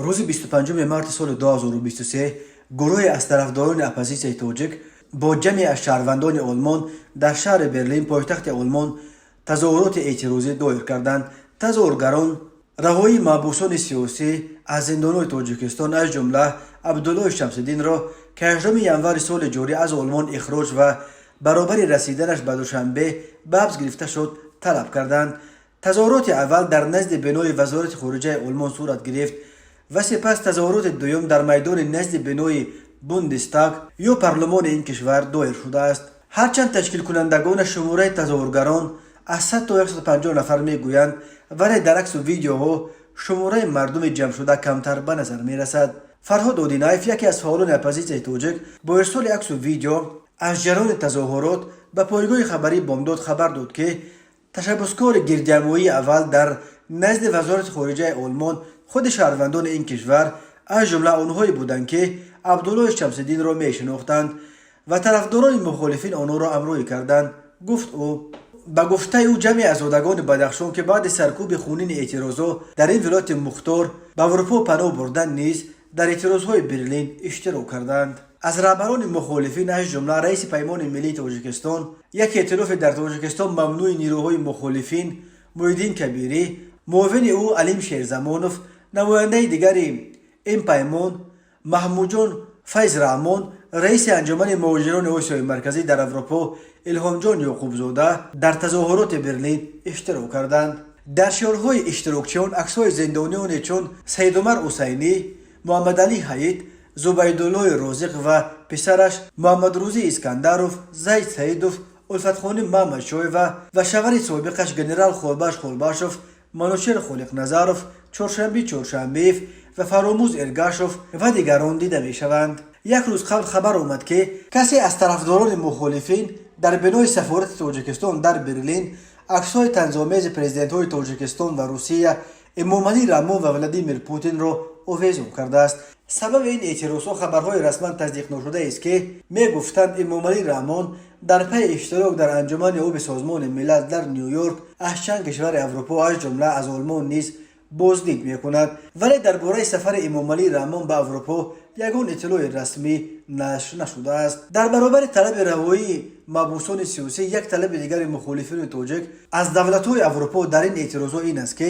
Рӯзи 25 марти соли 2023 гурӯҳе аз тарафдорони оппозитсияи тоҷик бо ҷамъе аз шаҳрвандони Олмон дар шаҳри Берлин, пойтахти Олмон, тазоҳуроти эътирозӣ доир карданд. Тазоҳургарон раҳоии маҳбусони сиёсӣ аз зиндонҳои Тоҷикистон, аз ҷумла Абдуллои Шамсиддинро, ки 8 январи соли ҷорӣ аз Олмон ихроҷ ва баробари расиданаш ба Душанбе ба ҳабс гирифта шуд, талаб карданд. Тазоҳуроти аввал дар назди бинои Вазорати хориҷаи Олмон сурат гирифт ва сипас тазоҳуроти дуюм дар майдони назди бинои Бундестаг ё парлумони ин кишвар доир шудааст. Ҳарчанд ташкилкунандагона шумораи тазоҳургарон аз 100 то 150 нафар мегӯянд, вале дар аксу видеоҳо шумораи мардуми ҷамъшуда камтар ба назар мерасад. Фарҳод Одинаев, яке аз фаъолони оппозитсияи тоҷик, бо ирсоли аксу видео аз ҷараёни тазоҳурот ба пойгоҳи хабарии Бомдод хабар дод, ки ташаббускори гирдиҳамоии аввал дар назди Вазорати хориҷаи Олмон худи шаҳрвандони ин кишвар, аз ҷумла онҳое буданд, ки Абдуллои Шамсиддинро мешинохтанд ва тарафдорони мухолифин онҳоро ҳамроҳӣ карданд, гуфт ӯ. Ба гуфтаи ӯ, ҷамъи озодагони Бадахшон, ки баъди саркӯби хунини эътирозҳо дар ин вилояти мухтор ба Аврупо паноҳ бурданд, низ дар эътирозҳои Берлин иштирок карданд. Аз раҳбарони мухолифин, аз ҷумла раиси Паймони миллии Тоҷикистон, як эътилофи дар Тоҷикистон мамнӯи нерӯҳои мухолифин, Муҳиддин Кабирӣ, муовини ӯ Алим Шерзамонов, намояндаи дигари ин паймон Маҳмудҷон Файзраҳмон, раиси Анҷумани муҳоҷирони Осиёи Марказӣ дар Аврупо Илҳомҷон Ёқубзода дар тазоҳуроти Берлин иштирок карданд. Дар шиорҳои иштирокчиён аксҳои зиндониёне чун Саидумар Ҳусайнӣ, Муҳаммадалӣ Ҳаид, Зубайдуллои Розиқ ва писараш Муҳаммадрӯзӣ Искандаров, Зайд Саидов, Улфатхоним Маҳмадшоева ва шавҳари собиқаш генерал Холбаш Холбашов, Манучер Холиқназаров, Чоршанбӣ Чоршанбиев ва Фаромӯз Эргашов ва дигарон дида мешаванд. Як рӯз қабл хабар омад, ки касе аз тарафдорони мухолифин дар бинои сафорати Тоҷикистон дар Берлин аксҳои танзомези президентҳои Тоҷикистон ва Русия, Эмомалӣ Раҳмон ва Владимир Путинро овезон кардааст. Сабаби ин эътирозҳо хабарҳои расман тасдиқношудаест, ки мегуфтанд, Эмомалӣ Раҳмон дар пайи иштирок дар Анҷумани оби Созмони Милал дар Ню Йорк аз чанд кишвари Аврупо, аз ҷумла аз Олмон низ боздид мекунад. Вале дар бораи сафари Эмомалӣ Раҳмон ба Аврупо ягон иттилои расмӣ нашр нашудааст. Дар баробари талаби раҳоии маҳбусони сиёсӣ, як талаби дигари мухолифини тоҷик аз давлатҳои Аврупо дар ин эътирозҳо ин аст, ки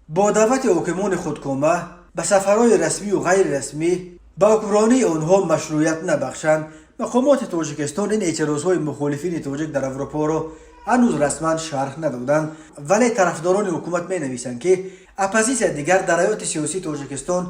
бо даъвати ҳокимони худкома ба сафарҳои расмию ғайрирасмӣ ба ҳукмронии онҳо машрӯият набахшанд. Мақомоти Тоҷикистон ин эътирозҳои мухолифини тоҷик дар Аврупоро ҳанӯз расман шарҳ надоданд, вале тарафдорони ҳукумат менависанд, ки оппозитсия дигар дар ҳаёти сиёсии Тоҷикистон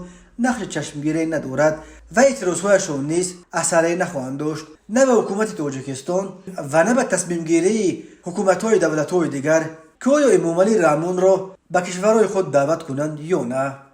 нақши чашмгире надорад ва эътирозҳояшон низ асаре нахоҳанд дошт на ба ҳукумати Тоҷикистон ва на ба тасмимгирии ҳукуматҳои давлатҳои дигар, ки оё Эмомалӣ Раҳмонро ба кишварҳои худ даъват кунанд ё на.